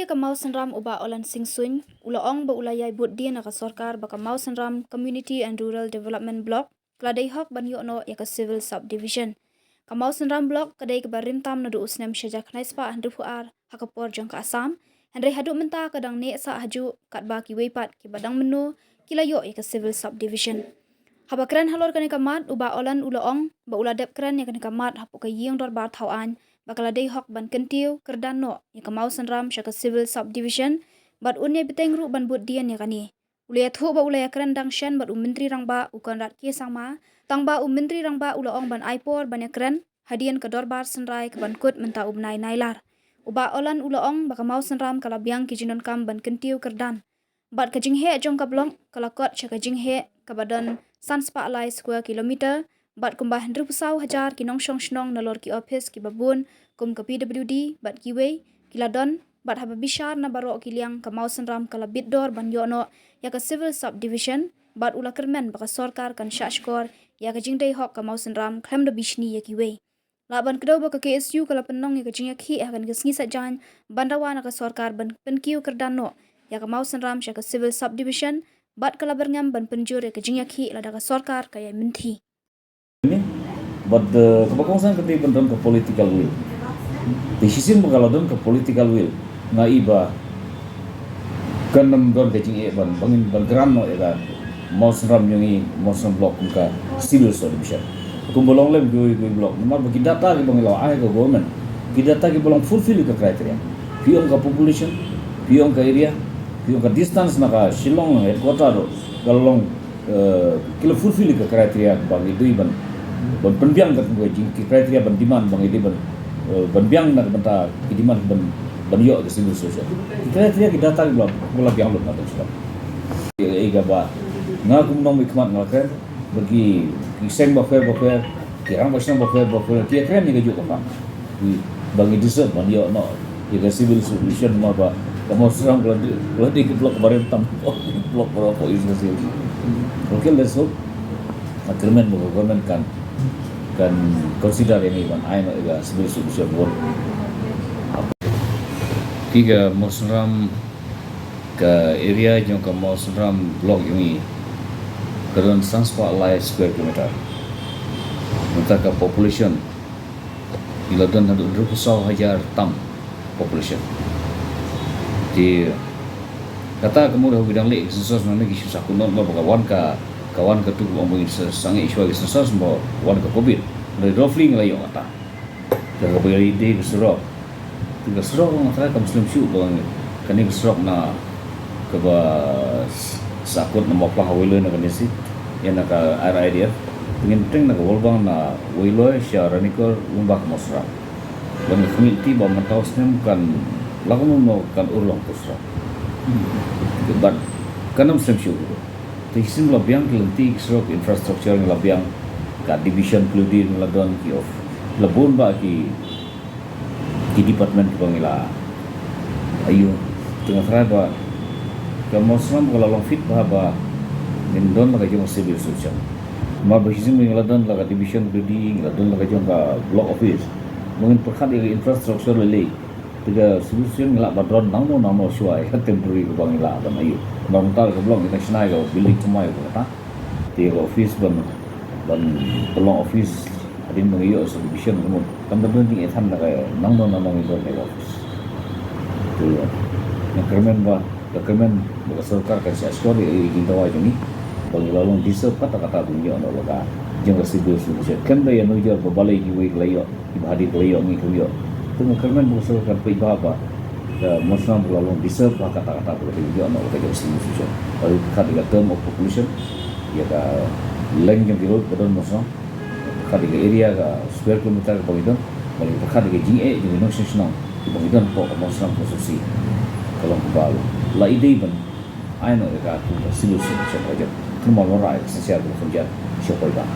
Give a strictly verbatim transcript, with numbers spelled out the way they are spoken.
Ka Mawsynram u Bah Olan Singsuin u la ong ba u la ïai bud dien na ka sorkar ba ka Mawsynram Community and Rural Development Block ka la dei hok ban ïoh noh ïa ka Civil Subdivision. Ka Mawsynram Block ka dei kaba rim tam naduh u snem shihajar khyndai spah hynriewphew ar ha ka por jong ka Assam, hynrei haduh mynta ka dang neh sah hajuh katba kiwei pat kiba dang mynno ki la ïoh ïa ka Civil Subdivision. Haba kren halor kane ka mat, u Bah Olan u la ong ba u la dep kren ïa kane ka mat hapoh ka ïing dorbar thaw aiñ ba ka la dei hok ban kyntiew kyrdan noh ïa ka Mawsynram sha ka Civil Subdivision bad un ïai bteng ruh ban bud dien ïa kane. U la ïathuh ba u la ïakren dang shen bad u Myntri Rangbah u Conrad K Sangma, tangba u Myntri Rangbah u la ong ban ai por ban ïakren hadien ka dorbar synrai kaban kut mynta u bnai Nailar. U Bah Olan u la ong ba ka Mawsynram ka la biang ki jingdonkam ban kyntiew kyrdan bad ka jingheh jong ka block ka la kot sha ka jingheh kaba don san spah lai square kilometer bad kumba hynriewphew saw hajar ki nongshong shnong nalor ki ophis kiba bun kum ka P W D bad kiwei ki la don, bad haba bishar na baroh ki liang ka Mawsynram ka la bit dor ban ïoh noh ïa ka Civil Subdivision bad u la kyrmen ba ka sorkar kan shah shkor ïa ka jingdei hok ka Mawsynram khlem da bishni ïa kiwei. Lah ban kdew ba ka K S U ka la pynlong ïa ka jingïakhih ha kane ka sngi Saitjaiñ ban dawa na ka sorkar ban pynkiew kyrdan noh ïa ka Mawsynram sha ka Civil Subdivision bad ka la byrngem ban pynjur ïa ka jingïakhih lada ka sorkar ka ïai mynthi. Bad kaba kongsan ka dei ban don ka political will. Te shisien ba ka la don ka political will, nga i ba kan ym don ka jingeh ban ban ban grant noh ïa ka Mawsynram jong ngi, Mawsynram Block kum ka Civil Subdivision. Kumba long lem kiwei kiwei block, namar ba ki data kiba ngi la ai ha ka government, ki data kiba long fulfill ïa ka criteria. Phi ong ka population, phi ong ka area, phi ong ka distance na ka Shillong headquarter ruh ka long, ki la fulfill ïa ka criteria ba ngi dei ban ban pynbiang ka jing ki criteria ban demand ba ngi dei ban ban biang na ka bynta ki demand ban ban ïoh ka Civil Subdivision. Ki criteria ki data kiba la biang lut na ka sdang. Ïa kaba nga kum nongmihkhmat nga la kren ba ki ki seng bapher bapher, ki rangbah shnong bapher bapher ki ïakren ïa kajuh ka phang. Ba ngi deserve ban ïoh noh ïa ka Civil Subdivision, namar ba ka Mawsynram ka la dei ka block ba rim tam, block ba hapoh East Khasi Hills. Okay, let's hope. Nga kyrmen ba ka government kan kan consider ïa ngi ban ai noh ïa ka Civil Subdivision. Ki ka Mawsynram, ka area jong ka Mawsynram Block jong ngi ka don san spah lai square kilometer. Mynta ka population ki la don haduh hynriewphew saw hajar tam population. Te kata ka mut haba ki dang leh census nangne ki shu sahkut noh ba ka wan ka ka wan katu ba ong ba ngin sangeh shuwa ki census ba wan ka covid. Hynrei roughly ngi la ïoh kata. Te kaba ïadei ka surok, te ka surok nga tharai kam slem shuh ba kane ka surok na kaba sahkut na Mawphlang ha Weiloi na kane sha ïa na ka R I D F. Te ngin pyntheng na ka Walbang na Weiloi sha Ranikor lyngba ka Mawsynram. Ba nga khmih lynti ba mynta u snem kan la kumno kan urlong ka surok. Bad kan ym slem shuh. Te shisien la biang ki lynti ki surok, infrastructure ngi la biang, ka division Ploudieynn ngi la don, ki of la bun bah ki ki department kiba ngi la aiu. Te nga tharai ba ka Mawsynram ka la long fit bha ba ngin don la ka jong ka Civil Subdivision. Namar ba shisien ngi la don la ka division Ploudieynn, ngi la don la ka jong ka block office. Ba ngin pyrkhat ïa ka infrastructure lei lei. Te ka Civil Subdivision ngi lah ban don nangno nangno shuwa ïa ka temporary kaba ngi lah ban aiu. Namar mynta ka block ngi dang shna ïa ka building thymmai kata. Te ka office ban ban pynlong office hadien ba ngi ïoh subdivision ka mut kam da don jingïathan da ka nangno nangno ngi don ïa ka office. Te nga kyrmen ba, nga kyrmen ba ka sorkar kan shah shkor ïa ka jingdawa jong ngi ba ngi la long deserve kata kata ba ngi ïoh noh la ka jong ka Civil Subdivision. Khlem da ïa nujor ba balei kiwei ki la ïoh, kiba hadien ki la ïoh, ngi khlem ïoh. Te nga kyrmen ba ka sorkar kan peit bha ba ka Mawsynram ka la long deserve bha kata kata ba ka dei ïoh noh la ka jong ka Civil Subdivision. Bad pyrkhat ïa ka term of population, ïa ka length jong ki road ba don Mawsynram, pyrkhat ïa ka area, ka square kilometer kaba ngi don, bad pyrkhat ïa ka jingeh jong ki nongshong shnong kiba ngi don hapoh ka Mawsynram constituency. Ka long kaba la i dei ban ai noh ïa ka Civil Subdivision ka jong ka Mawlynrah, ka Synshar, ka Khyndiat sha Paidbah.